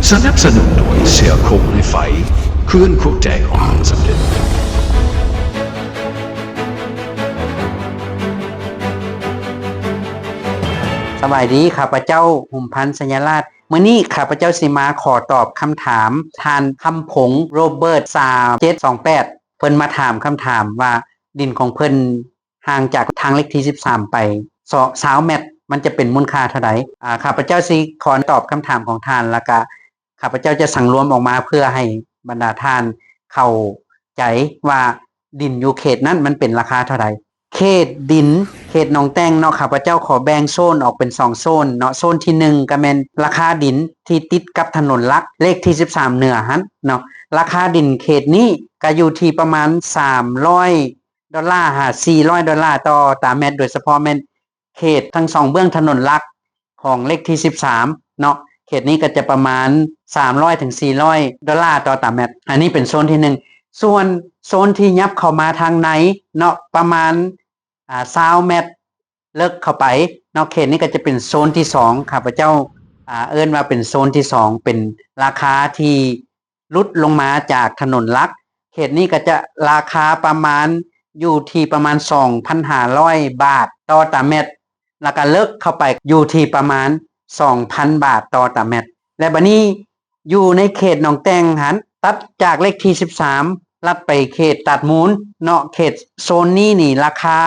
ສະໜັບສະໜູນໂດຍເສື້ອໂຄງລະໄຟ ເພື່ອນຄູ່ໃຈຂອງຄົນສຳເລັດ. ສະບາຍດີ, ຂ້າພະເຈົ້າ ຫຸມພັນ ໄຊຍະລາດ. ມື້ນີ້ຂ້າພະເຈົ້າຊິມາຂໍຕອບຄຳຖາມທ່ານ ຄຳພົງ ໂຣເບີດ ສາມເຈັດສອງແປດ. ເພິ່ນມາຖາມຄຳຖາມວ່າ ດິນຂອງເພິ່ນຫ່າງຈາກທາງເລກທີສິບສາມໄປຊາວແມັດ ມັນຈະເປັນມູນຄ່າເທົ່າໃດ? ອາ ຂ້າພະເຈົ້າຊິຂໍຕອບຄຳຖາມຂອງທ່ານ ແລ້ວກະ ຂ້າພະເຈົ້າຈະສັງລວມອອກມາເພື່ອໃຫ້ບັນດາທ່ານເຂົ້າໃຈວ່າດິນຢູ່ເຂດນັ້ນມັນເປັນລາຄາເທົ່າໃດ. ເຂດດິນ ເຂດໜອງແຕ່ງເນາະ, ຂ້າພະເຈົ້າຂໍແບ່ງໂຊນອອກເປັນສອງໂຊນເນາະ. ໂຊນທີໜຶ່ງກະແມ່ນລາຄາດິນທີ່ຕິດກັບຖະໜົນຫຼັກ ເລກທີສິບສາມເໜືອຫັ້ນເນາະ. ລາຄາດິນເຂດນີ້ກະຢູ່ທີ່ປະມານສາມຮ້ອຍ ດອນລ່າຫາສີ່ຮ້ອຍດອນລ່າຕໍ່ຕາແມັດ, ໂດຍສະເພາະແມ່ນເຂດທັງສອງເບື້ອງຖະໜົນຫຼັກຂອງເລກທີສິບສາມເນາະ. ເຂດນີ້ກໍຈະປະມານສາມຮ້ອຍເຖິງສີ່ຮ້ອຍດອນລ່າຕໍ່ຕາແມັດ. ອັນນີ້ເປັນໂຊນທີໜຶ່ງ. ສ່ວນໂຊນທີ່ຫຍັບເຂົ້າມາທາງໃນເນາະ ປະມານ ອາ ຊາວແມັດເລິກເຂົ້າໄປເນາະ, ເຂດນີ້ກໍຈະເປັນໂຊນທີສອງ. ຂ້າພະເຈົ້າ ອາ ເອີ້ນວ່າເປັນໂຊນທີສອງ ເປັນລາຄາທີ່ ຫຼຸດລົງມາຈາກຖະໜົນຫຼັກ. ເຂດນີ້ກໍຈະລາຄາປະມານ ຢູ່ທີ່ປະມານສອງພັນຫ້າຮ້ອຍບາດຕໍ່ຕາແມັດ, ແລ້ວກະເລິກເຂົ້າໄປຢູ່ທີ່ປະມານສອງພັນບາດຕໍ່ຕາແມັດ. ແລະ ບາດນີ້ຢູ່ໃນເຂດໜອງແຕ່ງຫັ້ນ ຕັດຈາກເລກທີສິບສາມ ລັດໄປເຂດຕາດມູນເນາະ, ເຂດໂຊນນີ້ນີ້ລາຄາ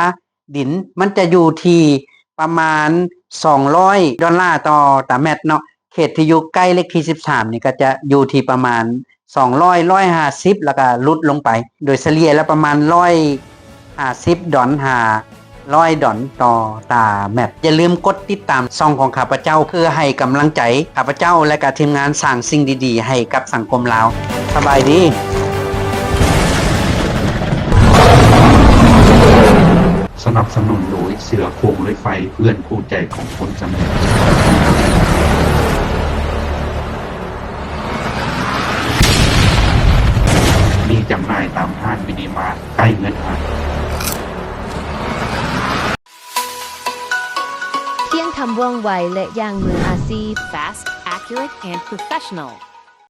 ດິນມັນຈະຢູ່ທີ່ປະມານສອງຮ້ອຍດອນລ່າຕໍ່ຕາແມັດເນາະ. ເຂດທີ່ຢູ່ໃກ້ເລກທີສິບສາມນີ້ກໍຈະຢູ່ທີ່ປະມານສອງຮ້ອຍ ຮ້ອຍຫ້າສິບ ແລ້ວກໍຫຼຸດລົງໄປ ໂດຍສະເລ່ຍແລ້ວປະມານຮ້ອຍຫ້າສິບດອນຫາຮ້ອຍດອນຕໍ່ຕາແມັດ. ຢ່າລືມກົດຕິດຕາມຊ່ອງຂອງຂ້າພະເຈົ້າ ເພື່ອໃຫ້ກຳລັງໃຈຂ້າພະເຈົ້າ ແລະກະທີມງານສ້າງສິ່ງດີໆໃຫ້ກັບສັງຄົມລາວ. ສະບາຍດີ. ສະໜັບສະໜູນໂດຍເສື້ອໂຄງລະໄຟ ເພື່ອນຄູ່ໃຈຂອງຄົນສຳເລັດ. ມີຈຳໜ່າຍຕາມຮ້ານມິນິມາດໃກ້ເຮືອນທ່ານ. ພຽງທຳວ່ອງໄວ ແລະ ຢ່າງມືອາຊີບ. Fast, accurate, and professional.